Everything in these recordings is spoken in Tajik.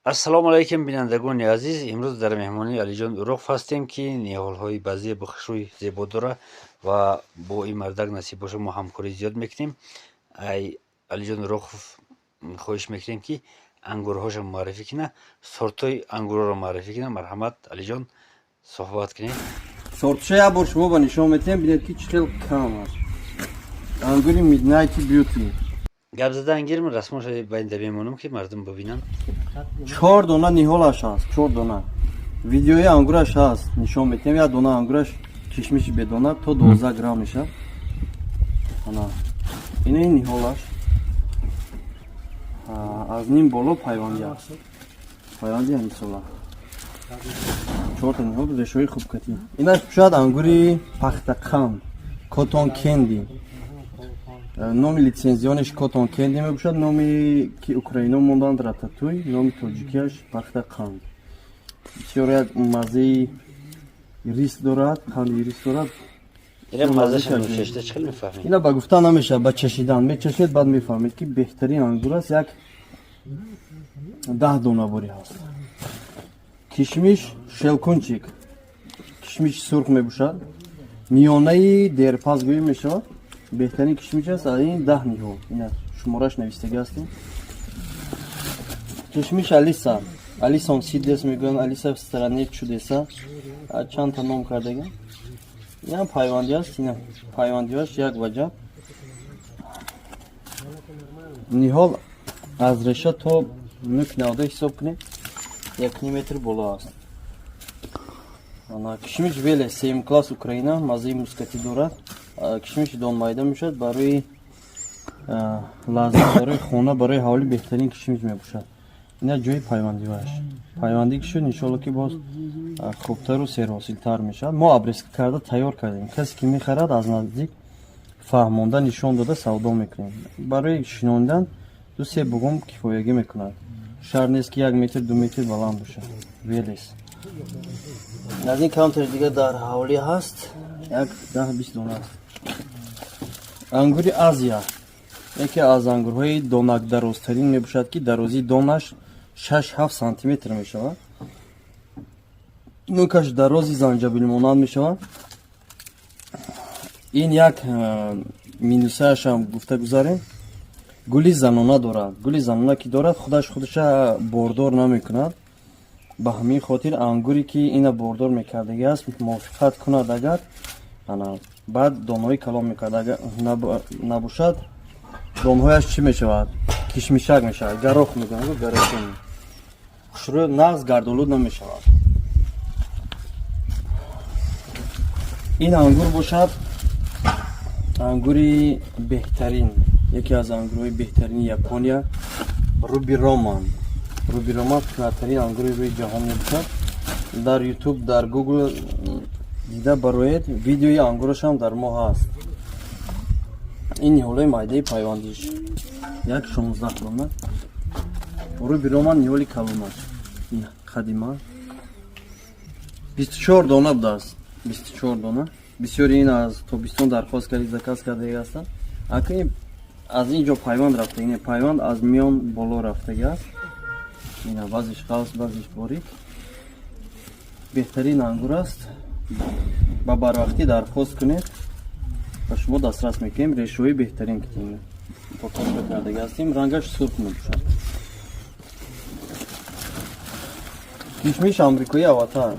Ассалому алайкум, бинандагони азиз. Имрӯз дар меҳмонии Алиҷон Уроқов ҳастем, ки ниҳолҳои базебу хушрӯй зебо дора ва бо ин мардак, насиб боша, мо ҳамкорӣ зиёд мекунем. Ай Алиҷон Уроқов хоҳиш мекунем, ки ангурҳошо муаррифӣ кина, сортҳои ангурҳоро муаррифӣ кина. Марҳамат, Алиҷон, суҳбат кунем. Сортша як бор шумо ба нишон метиҳем, бинед, ки чӣ хел кам аст. Ангури Midnight Beauty. Гап задан гирм, расмоша байнда мемонам, ки мардум бибинанд. Чор дона ниҳолаш ҳаст, чор дона. Видеои ангураш ҳаст, нишон метиҳем. Як дона ангураш, кишмиши бедона, то 12 грамм мешавад. Ана ина ин ниҳолаш аз ним боло пайванди аст, пайванди ҳамисола. Чорта ниҳол, решои хуб катӣ. Инаш шояд ангури пахтақанд, Cotton Candy. Номи лицензиониш Cotton Candy мебошад, номи ки украино монданд Рататуй, номи тоҷикиаш пахтақанд. Бисёр як маззаи рис дорад, қанди рис дорад. Ина маззаша нӯшашта чӣ хел мефаҳмед? Ина ба гуфта намешавад, ба чашидан. Мечашед, баъд мефаҳмед, ки беҳтарин ангур аст. Як 10 дона борӣ ҳаст. Кишмиш Щелкунчик, кишмиши сурх мебошад, миёнаи дерпаз гӯӣ мешавад. Беҳтарин кишмиш аст. Аз ин 10 ниҳол, ина шумораш навистагӣ ҳастем. Кишмиш Алиса, Алисон Seedless мегӯянд, Алиса в стране чудеса, чандта ном кардаган. Инам пайвандӣ аст, ина пайвандиаш як ваҷаб. Ниҳол аз реша то нӯк навда ҳисоб кунем, 1,5 метр боло аст. Ана кишмиш Велес, сеюм класс, Украина, маззаи мускатӣ дорад. Кишмиши донмайда мешавад, барои лаззат, барои хона, барои ҳавлӣ беҳтарин кишмиш мебошад. Ина ҷои пайвандиваш. Пайвандӣ ки шуд, иншоалло, ки боз хубтару серҳосилтар мешавад. Мо обрезка карда тайёр кардем. Касе ки мехарад, аз наздик фаҳмонда, нишон дода савдо мекунем. Барои шинонидан ду се буғум кифоягӣ мекунад, шарт нест, ки 1 метр, 2 метр баланд бошад. Велес аз ин камтар дига дар ҳавлӣ ҳаст, як 10-20 дона аст. Ангури Азия яке аз ангурҳои донакдарозтарин мебошад, ки дарозии донаш 6-7 сантиметр мешавад. Нӯкаш дарози занҷабилмонанд мешавад. Ин як минусаашам гуфта гузарем: гули занона дорад. Гули занона ки дорад, худаш худаша бордор намекунад. Ба ҳамин хотир ангуре ки ина бордор мекардагӣ аст, мувофиқат кунад, агар ана баъд донҳои калон мекард, агар набошад, донҳояш чӣ мешавад? Кишмишак мешавад, горох мегӯянд, горох хушрӯ, нағз гардолуд намешавад. Ин ангур бошад ангури беҳтарин, яке аз ангурҳои беҳтарини Япония, Руби Роман. Руби Роман қиматтарин ангури рӯи ҷаҳон мебошад. Дар Ютуб, дар Гугл дида бароед, видеои ангурашам дар мо ҳаст. Ин ниҳолҳои майдаи пайвандиш, як 16 дона. Руби Роман ниҳоли калон аст, қадима, 24 дона будааст, 24 дона. Бисёри ин аз тобистон дархост карди, заказ кардаги ҳастанд. Ака, аз ин ҷо пайванд рафта, ин пайванд аз миён боло рафтаги аст. Ина баъзеш қалс, баъзеш борик. Беҳтарин ангур аст. Ба барвақтӣ дархост кунед, ба шумо дастрас мекунем. Решои беҳтарин китин упаковка кардаги ҳастем. Рангаш сурх мебошад. Кишмиш амрикои Аватар,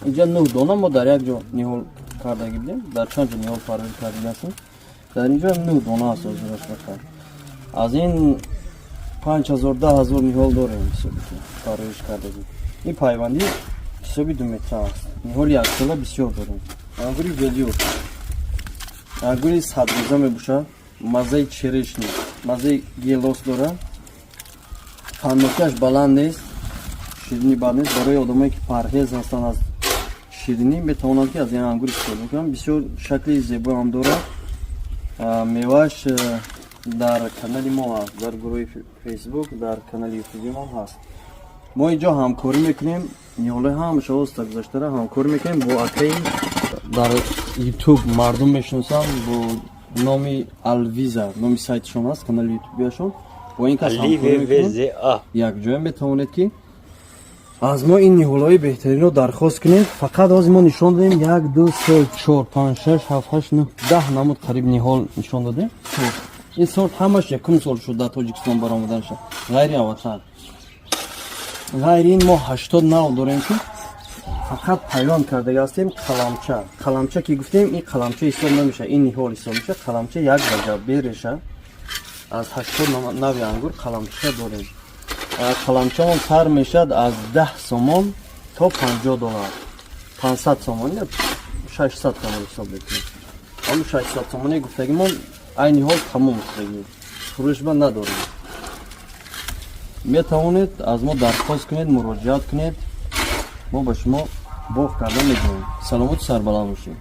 инҷа нӯҳ дона мо дар як ҷо ниҳол кардагӣ будем, дар чанд ҷо ниҳол парвариш кардагӣ ҳастем. Дар инҷо нӯҳ дона аст. Озураш бахайр, аз ин 5000, 10 000 ниҳол дорем, ҳисоби ки парвариш кардагӣ. Ин пайвандӣ ҳисоби 2 метра аст. Ниҳоли яксола бисёр дорем. Ангури Велюр, ангури 100 рӯза мебошад, маззаи черешни, маззаи гелос дорад. Қанднокиаш баланд нест, ширинӣ бад нест. Барои одамое ки парҳез ҳастанд аз ширинӣ, метавонанд, ки аз ин ангур истифода кунанд. Бисёр шакли зебоам дорад. Мевааш дар канали мо ҳаст, дар гурӯҳи Фейсбук, дар канали Ютубимон ҳаст. Мо инҷо ҳамкорӣ мекунем, ниҳолҳои ҳамаша оста гузаштара ҳамкорӣ мекунем бо акаи дар Ютуб мардум мешиносанд бо номи Алвиза, номи сайтшон аст, канали ютубиашон. Бо ин кас Али ҳамкорӣ мекунем. ВВЗА. Якҷоя метавонед, ки аз мо ин ниҳолҳои беҳтаринро дархост кунед. Фақат ҳозир мо нишон додем як, ду, се, чор, панҷ, шаш, ҳафт, ҳашт, нӯҳ, 10 намуд қариб ниҳол нишон додем. Сорт, ин сорт ҳамаш якум сол шуд дар Тоҷикистон баромаданша, ғайри Аватар. Ғайри ин мо 80 нав дорем, ки фақат пайванд кардага ҳастем. Қаламча, қаламча ки гуфтем, ин қаламча ҳисоб намешавад, ин ниҳол ҳисоб мешавад. Қаламча як ваҷаб береша аз 80 нави ангур қаламча дорем. Қаламчаон сар мешавад аз 10 сомон то 50 доллар, 500 сомон ё 600 сомон ҳисоб мекунем. Ҳамн 600 сомоне гуфтагимон айни ҳол тамом шудагӣ, фурӯшба надорем. Метавонед аз мо дархост кунед, муроҷиат кунед, мо ба шумо боғ карда медиҳем. Саломоту сарбаланд бошед.